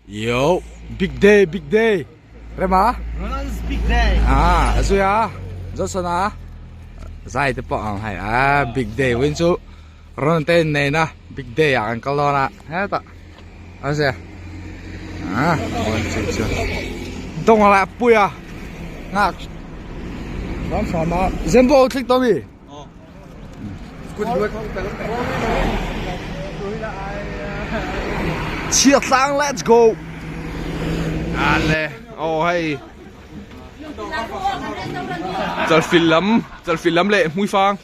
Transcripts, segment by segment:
Yo, big day, big day. Rema? Ronald's big day. À, zui à. Johnson à. Zai te pawh ang hei. À, big day win chu Ronald te nei na big day ah kan kal dawn a. Heta. A zia. À, on chu chu. Dong la pui a. Ngak. Ram sama. Zembo thlik to mi. Chhiatlang let's go. Ale aw hei chalfil lam chalfil lam leh hmuifang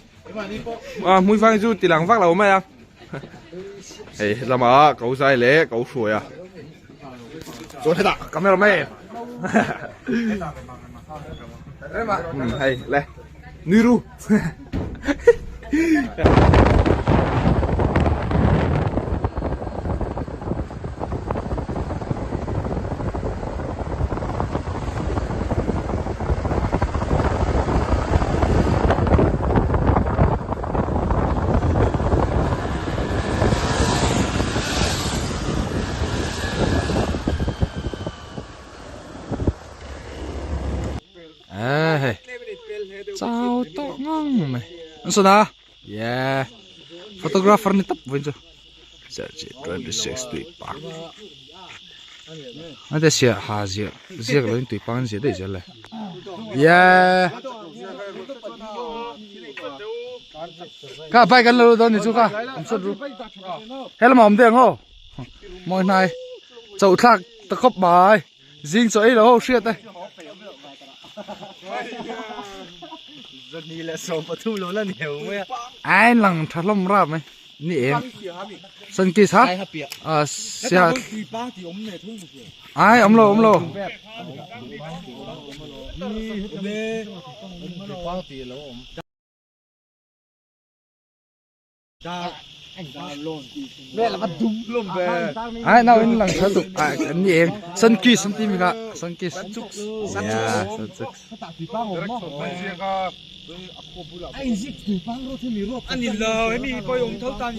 a hmuifang chu ti lang vak lo mai a hei lamah ko zai leh ko hruai a chuan hetah cameraman hei le. Nui ru. À hei chau tawh ngang mai an sawn a yeah photographer ni tawp vawiin chu serchhip 26 tui park a te siah ha ziah ziak loin tui park an ziah daih zel le yeah kha bike an lo lut dawn ni chu kha an sawn ru helamah awm deuh ang aw mawi hnai chauh thlak ta khawp mai. Zing chaw ei lo ho hriat e. Ai lang tha hlawm rap mai. Ni em. Sunkist ha? A sia. Ai awm lo awm lo. Ai nau in lang tha tuk ai ni eng sunkist an ti mi kha sunkist yeah sunkist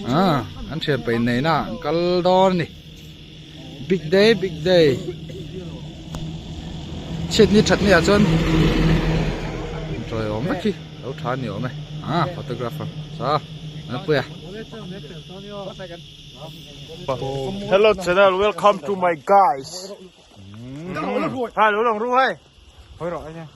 ah an thian pei nei na an kal dawn ni big day big day chhiat ni that ni ah chuan tawiawm vek hi. Lo tha ni awm e ah photographer sa an pui a. Hello channel welcome to my guys. Hai lo lang ru hai. Hoi ro ai nha.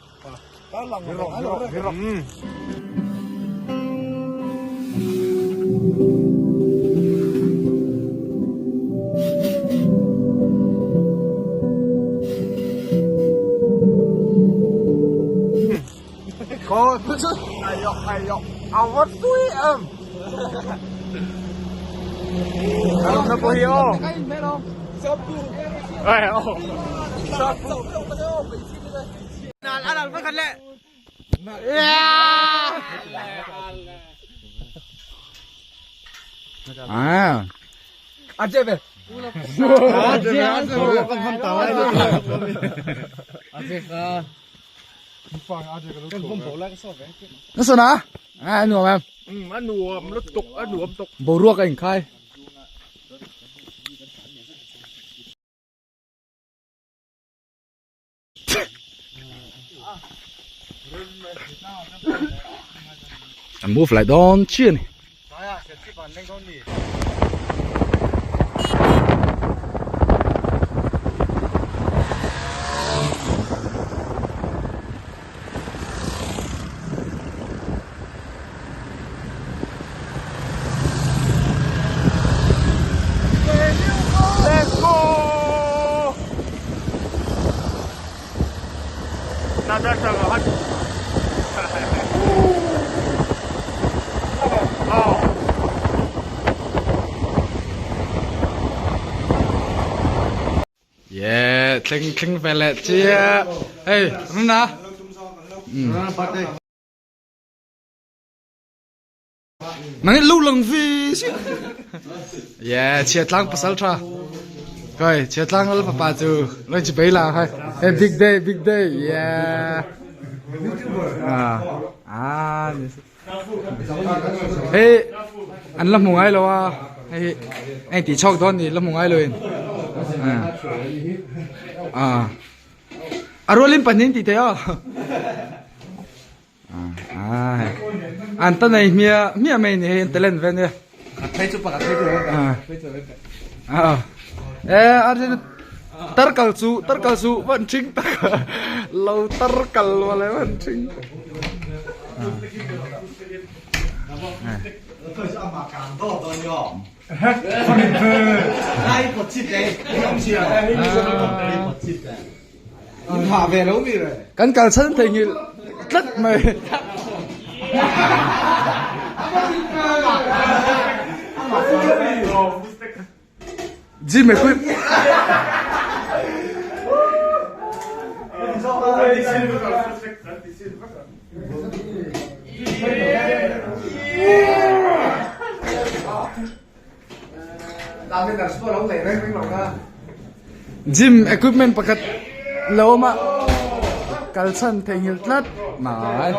À. Nó sao nè? À, anh nuông em. Ừ, anh nuông nó tục, anh nuông tục. Bầu ruốc anh khai. An move lại dawn chiah a ni. Let's go! Yeah, thleng thleng ve leh chiah. Hey, run a. Nang in lu lang vi si. Yeah, chia tlang pasal tha. Coi, chia tlang al papa chu. Loi chi bei la hai. Hey, big day, big day. Yeah. À. À. Hey, an la hmu ngai lo a. Hei, hei ti chhawk dawn ni la hmu ngai lo in. À. A rualin pahnih tih thei aw. À. An ta nei hmia hmia mai ni hei an talent ve nia. Phei chu pakhat phei chu phei chu À. E a tarkal chu tarkal chu van thing tak lo tarkal wale van thing. Kan kal chhan theihnghilh tlat mai. Gym equip. Gym equipment pakhat lo awm a kal chhan theihnghilh tlat mai.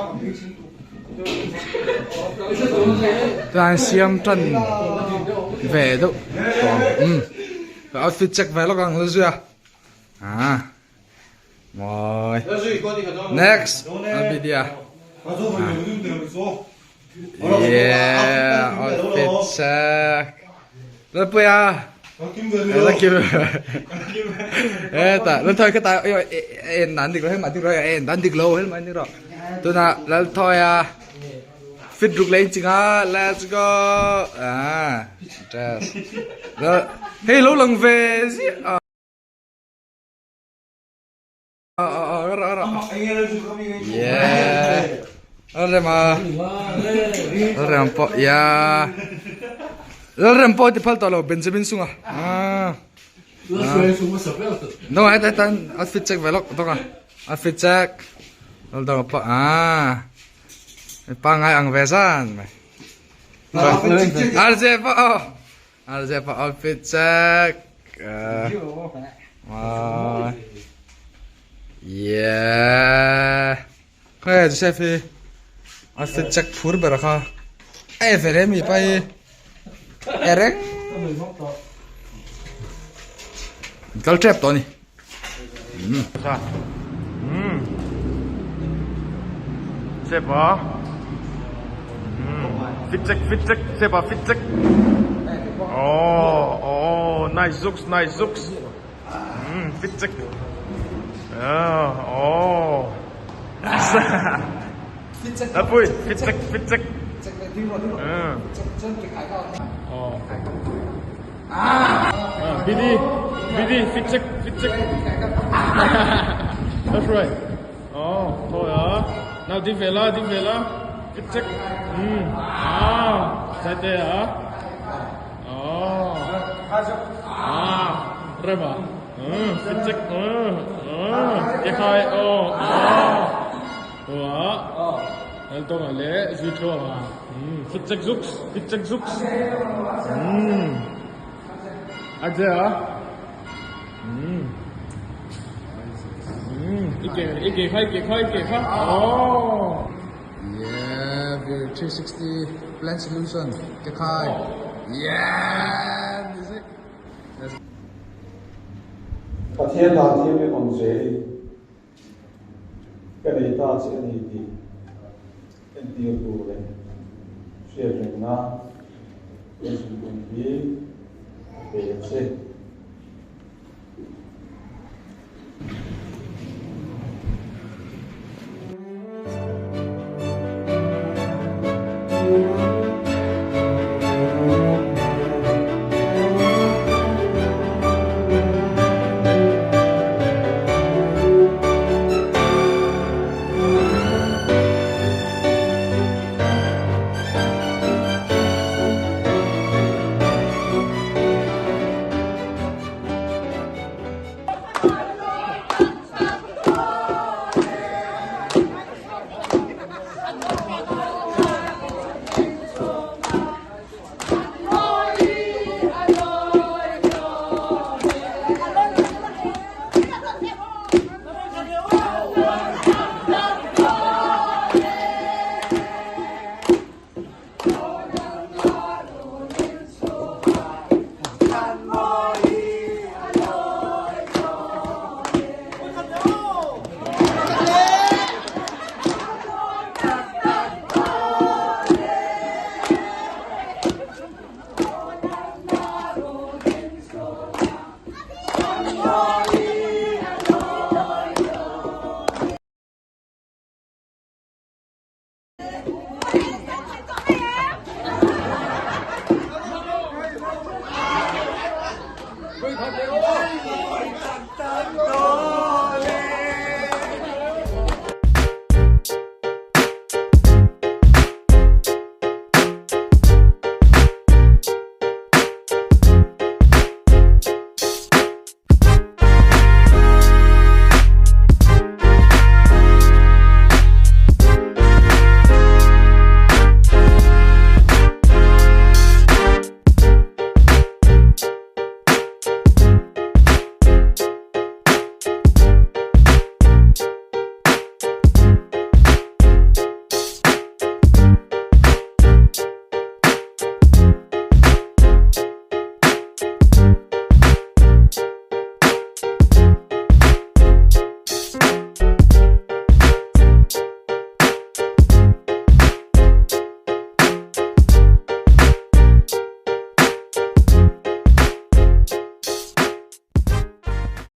Chuan siam tan ve deuh tawh umm outfit check ve lawk ang la zui a ah mawi next a video yeah outfit check Lalpuia la kim e ta Lalthawi ka ta en dan dik lo hei mah dik lo en dan dik lo hei mah dik lo tuna Lalthawia fit ruk leh inching a let's go ah dress hei lo lang ve ziah Yeah. Lalrema. Lalrem pawh ya. Lalrem pawh ti phal tawh lo Benjamin Sunga. Ah. Dong ai tan outfit check ve lok dong a. Outfit check. Lal dong pawh ah. Pa ngai ang ve zan mai. RJ pawh oh. RJ pawh outfit check. Ah. Yeah. Khawnge Joseph hi outfit check phur ber kha. E ve rem mi pa hi. E reng. Kal tep tawh ni. Hmm. Sepa. Hmm. Fit check, fit check, Sepa fit check. Oh, oh, nice looks, nice looks. Hmm, fit check. Oh, oh. Apui, fit check, fit check. Hmm. Oh. Ah, BD, BD, fit check, fit check. That's right. Oh, thôi á. Nào đi về la, đi về la. Fit check. Ừ. À, sai tê hả? Oh. À, rem à? Ừ, fit check. Ừ. Ừ, cái khai. Oh. À. Ủa. Tawng ah le zui thuang ah fit check zuks fit check zuks a je a i ke i ke khai ke khai ke kha oh Yeah, 360 plan solution ke khai yeah music Pathian dan thiam in awm zel in Ka nei ta che a ni tih entir tur leh hriat rengna ka zungbun hi ka pe a che.